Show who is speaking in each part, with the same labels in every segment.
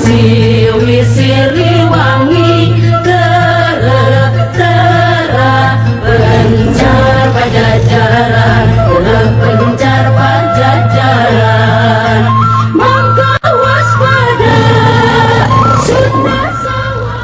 Speaker 1: Sewesi Siliwangi Tera pencar pajajaran, pencar pajajaran. Maka waspada Sunda sawah.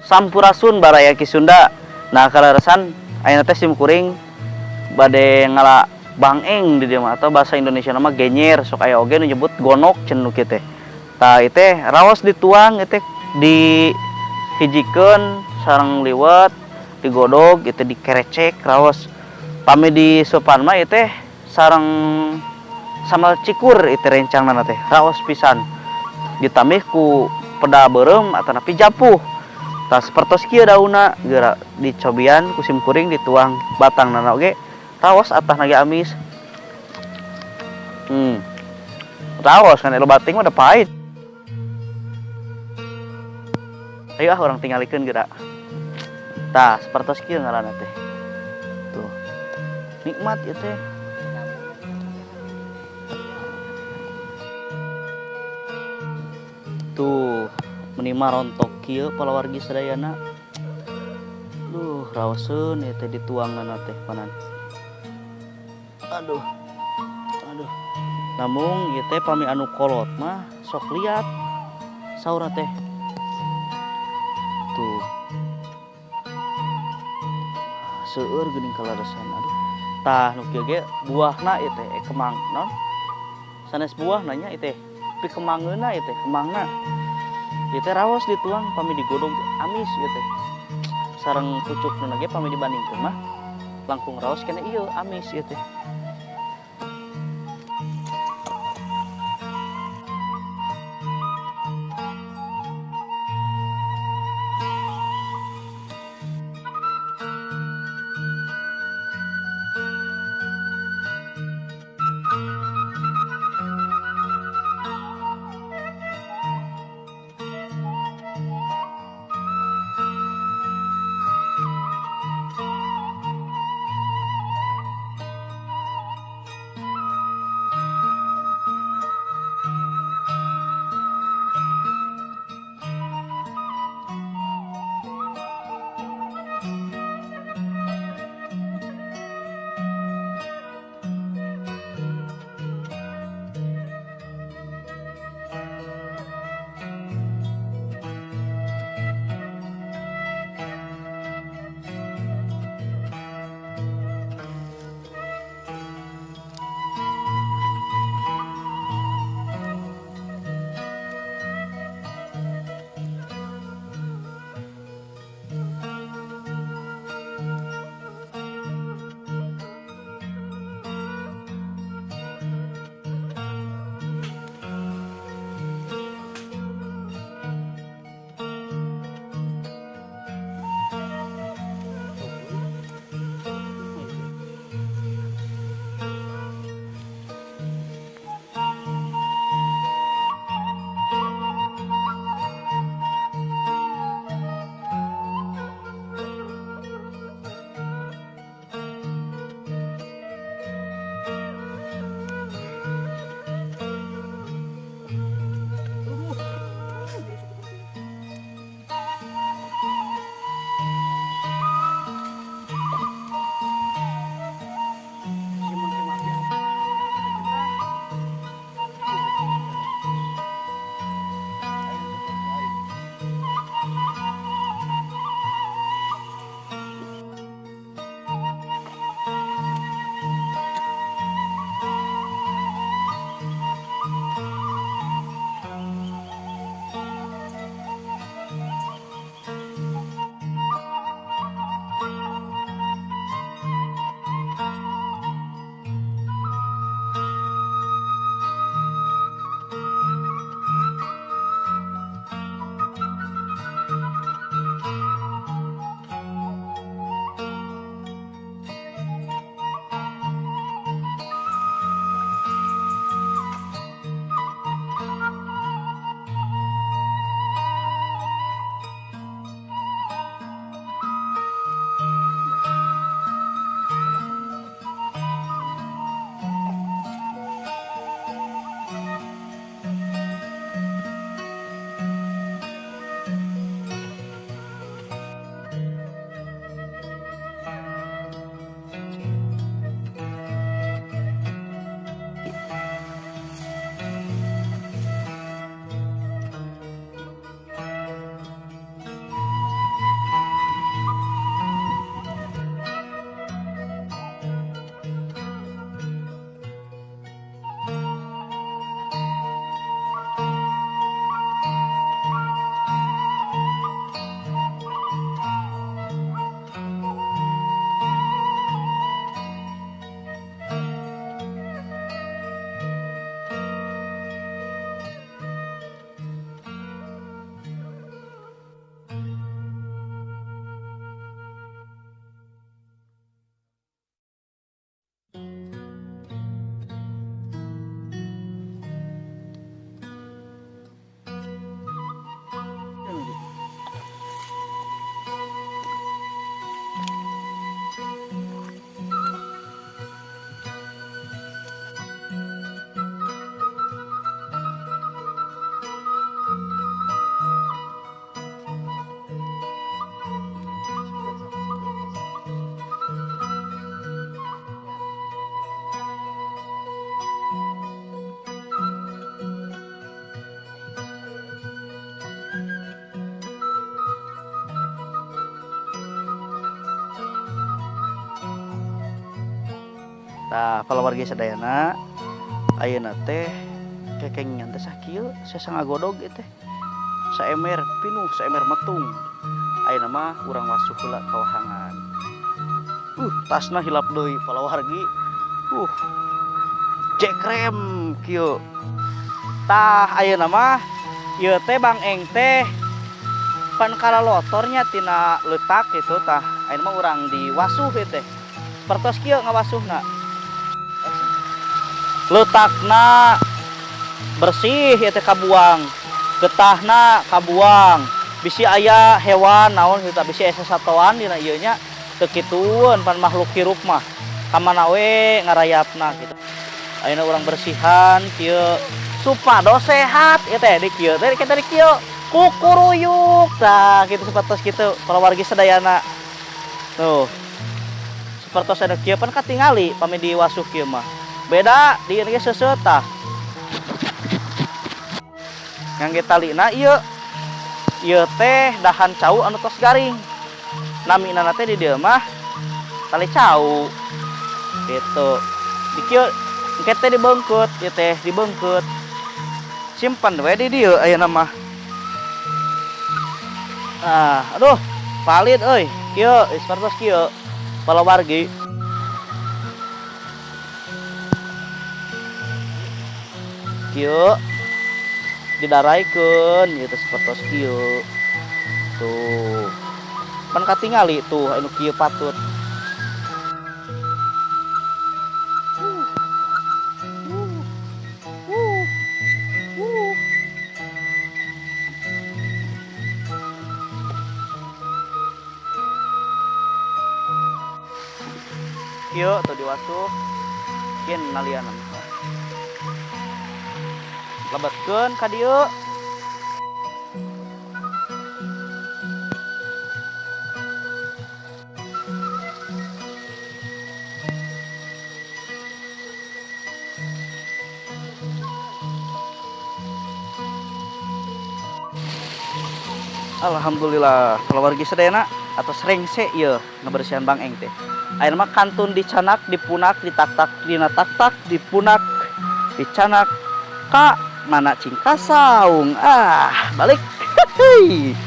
Speaker 2: Sampurasun baraya Ki Sunda. Nah, kaleresan ayeuna teh sim kuring bade ngala bangeng di dieu mah, atau bahasa Indonesia nama genyer, sok aya oge nu nyebut gonok cenah nu kieu teh. Tah, ieu teh raos dituang, ieu teh dihijikeun sareng liwet, digodog, ieu teh dikerecek raos. Pami di sopan mah ieu teh sareng sambal cikur ieu teh rencangna teh raos pisan. Ditambih ku peda beureum atanapi japuh. Tah, sapertos kieu daunna geura dicobian ku sim kuring dituang batangna oge raos, atahna ge amis. Raos kan loba teuing mah da pahit. Ayo ah, urang tingalikeun geura. Tah, sapertos kieu ngaranna teh. Tuh. Nikmat ieu teh. Tuh, meni marontok kieu palawargi sadayana. Duh, raoseun ieu teh dituanganna teh panan. Aduh. Aduh. Namung ieu teh pami anu kolot mah sok liat saurna teh. Tuh. Seueur geuning kalaresan, aduh. Tah, nu kieu ge buahna ieu teh kemang naon? Sanes buahna nya ieu teh. Tapi kemangeuna ieu teh, kemangna. Ieu teh raos dituang pami digodog amis ieu teh. Sareng pucukna ge pami dibandingkeun mah langkung raos keneh ieu amis ieu teh. Tah palawargi sadayana ayeuna teh kekengingan teh sakieu sesa ngagodog ieu teh. Saemer pinuh, saemer metung. Ayeuna mah urang wasuh heula ka wahangan. Tasna hilap deui palawargi. Jekrem kieu. Tah ayeuna mah ieu teh Bang Eng teh pan kalalotornya tina leutak gitu tah. Ayeuna mah urang diwasuh ieu teh. Sapertos kieu ngawasuhna. Leutakna bersih ieu teh kabuang. Getahna kabuang. Bisi aya hewan naon kitu tah, bisi aya sasatoan dina ieu nya teu kitueun pan makhluk hirup mah. Kamana we ngarayapna gitu. Ayeuna urang bersihan kieu supados sehat ieu teh di kieu teh kita di kieu kukuruyuk tah kitu sapertos kitu palawargi sadayana. Tuh. Sapertos anu kieu pan katingali pami diwasuh kieu mah. Beda di ieu ge seuseut tah. Ngangge talina ieu. Ieu teh dahan cau anu tos garing. Namina teh di dieu mah tali cau. Gitu. Di kieu engke teh dibeungkeut, ieu teh dibeungkeut. Simpen we di dieu ayeuna mah. Ah, aduh, valid euy. Kieu sapertos kieu palawargi. Kieu didaraikeun ieu teh sapertos kieu. Tuh. Pan katingali tuh anu kieu patut. Kieu tuh diwasuh kin naliana. Lebetkeun ka dieu. Alhamdulillah, keluarga sadayana atos rengse ieu ngabersihan Bang Eng teh. Ayeuna mah kantun dicanak, dipunak, ditaktak, dina taktak, dipunak, dicanak ka mana cingkasaung. Ah, balik. Hehehe.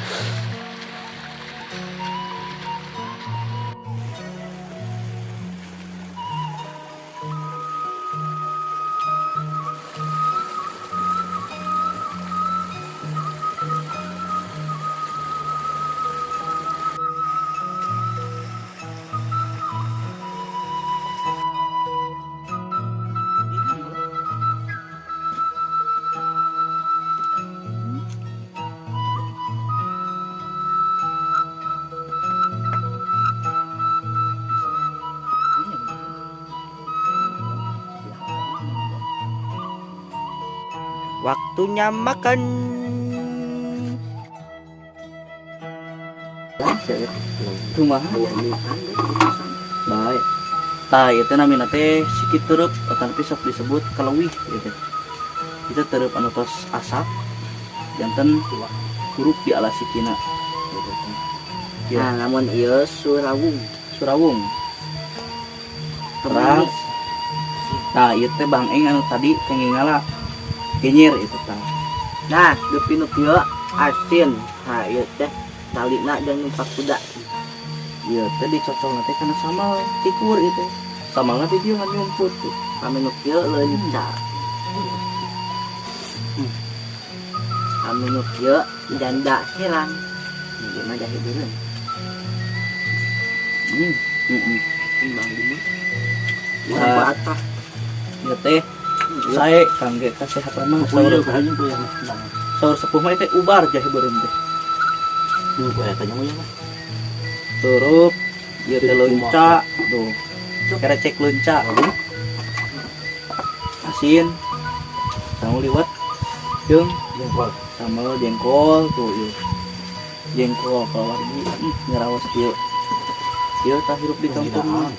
Speaker 3: Waktunya makan.
Speaker 2: Kumaha? Baik. Tah ieu teh namina teh sikit tereup tapi sok disebut kaleuwih ieu teh. Itu tereup anu tos asak janten hurup di ala sikina.
Speaker 3: Nah, lamun ieu surawung.
Speaker 2: Surawung. Terus. Tah ieu teh Bang Eng anu tadi kenging ngala kinyir itu tah.
Speaker 3: Nah, dupi nu kieu asin. Nah, ieu teh talina dan numpak kuda.
Speaker 2: Ieu teh dicocol teh kana sambal cikur ieu teh. Sambalna teh dieu nyumput tuh.
Speaker 3: Kami nu kieu leunca. Kami nu kieu janda herang. Ieu mah jahe beureum. Kembang di
Speaker 2: Wah,
Speaker 3: atas.
Speaker 2: Ieu teh sae kangge kasehatan mah.
Speaker 4: Saur
Speaker 2: Saur sepuh mah teh ubar jahe beureum teh. Turup ieu teh leunca tuh. Kerecek leunca. Asin. Sangu liwet jeung
Speaker 4: jengkol.
Speaker 2: Sambal jengkol tuh ieu. Jengkol kawargi ngeraos ieu. Ieu tah hirup di kampung mah.